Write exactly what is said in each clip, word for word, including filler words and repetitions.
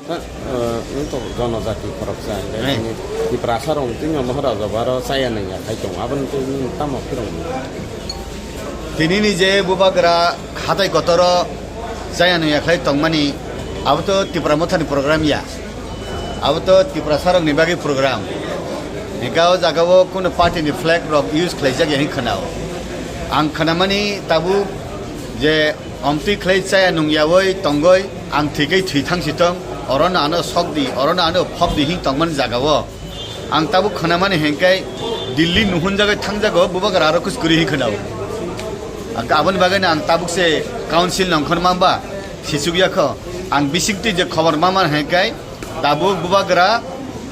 Wng to jonojati khoroksa, hingke Eh. Tini Tiprasa rok tini Maharaja baro chaya nangya khai tongo, aboni tei nini tamo phirong? Tinini je bubagra hatai kotoro chaya nangya khlai tongmani, abo to Tipra Mothani program ya, abo to Tiprasa rokni bagwi program. Hingke o jaga o kuno party ni flag rok use khlaijak ya hin khwnao. Ang khwnamani tabuk je omtwi khlai chaya nungyawi tongoi, ang thwikhe thwi thangsi tong, orono ano sok di, orono ano phok di hin tongmani jaga o. Ang tabuk khwnamani hingke Delhi nuhunjagwi thangjago, bubagra aro kus kwrwi hin khwnao. Ang aboni bagwino ang tabuk se council nongkhor mamba sichukya kho. Ang bisingtwi je khobor mama hingke tabuk bubagra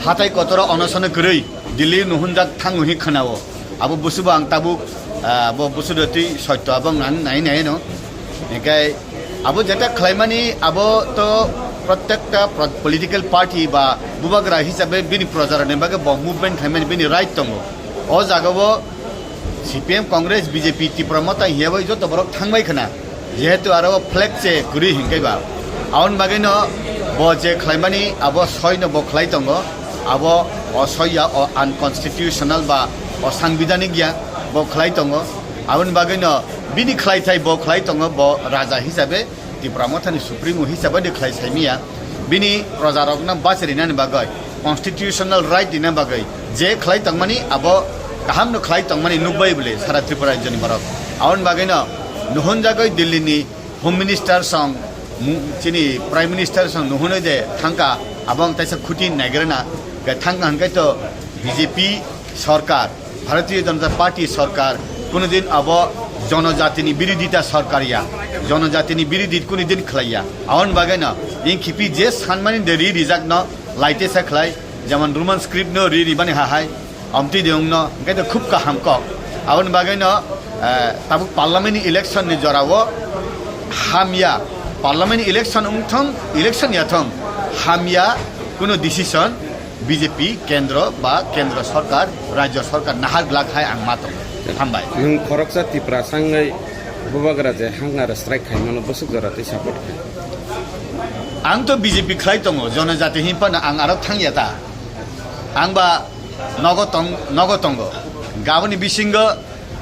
hatai kotoro onosono kwrwi Delhi nuhunjak thango hin khwnao. Abo busubo ang tabuk, ah, bo busudo twi soito abo ang nai nai no. Hingke abo jeta khlaimani abo to protekta pro-, political party ba bubagra hisabe bini projarokni bagwi bo movement khlaimani bini right tongo. O jaga o C P M, Congress, B J P, Tipra Motha hiyabai joto borok thangbai khna. Jehetu aro flag se kwrwi hinkhe ba. Aboni bagwino bo je khlaimani abo soino bo khlai tongo. Abo o soya o unconstitutional ba o sangbidhanik ya bo khlai tongo. Aboni bagwino bini khlaithai bo khlai tongo, bo raja hisabe Tipra Mothani Supremo hisabe de khlai saimiya. Bini projarokno bachrinani bagwi constitutional right rina bagwi je khlai tongmani abo kahamno khlai tongmani nukbai bole sara Tripura rajyoni borok. Aboni bagwino nuhunjagwi Delhi ni Home Minister song mu-, chini Prime Minister song nuhunoi de thangka abo ang taisa khuti naigrana ke thangka hingke to B J P sorkar, Bharatiya Janata Party sorkar, kunudin abo jonojatini birodhita sorkar ya, jonojatini birodhi kunudin khlaiya. Aboni bagwino, in khipi je sanmani de ri rijak no laite sa khlai, jemon Roman script no ri ribani hahai, amtwi de wngno, hingke de khub kaham kok. Aboni bagwino, eh, tabuk parliament ni election ni jorao hamya, parliament ni election wngthong, election yathong, hamya kuno decision, B J P kendro ba kendro sorkar, rajyo sorkar nahar glak hai ang ma tongo. Hambai. Nwng khoroksa Tiprasa wngwi bubagra je hunger strike khaimano bwswk jora tei support kha? Ang to B J P khlai tongo, jonojati hinphano ang aro thangya ta. Ang ba nogo tong, nogo tongo. Gaboni bisingo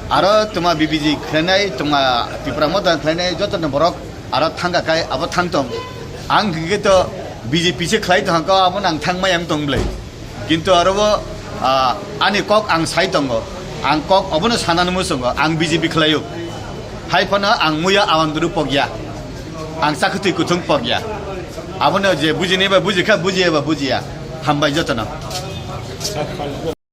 aro tuma B B J khlainai, tuma Tipra Motha khlainai, joto ni borok aro thangka kai abo thang tong. Ang hingke to B J P se khlai tong kha, abo nang thang mai ang tong blai. Kintu aro bo, ah, ani kok ang sai tongo. Ang kok obono sanani muchungo, ang B J P khlaio. Hai phano ang muya awandru pokya. Ang chakhwtwi kuthung pokya. Abono je bujini ba bujikha, bujiya ba bujiya. Hambai jotono.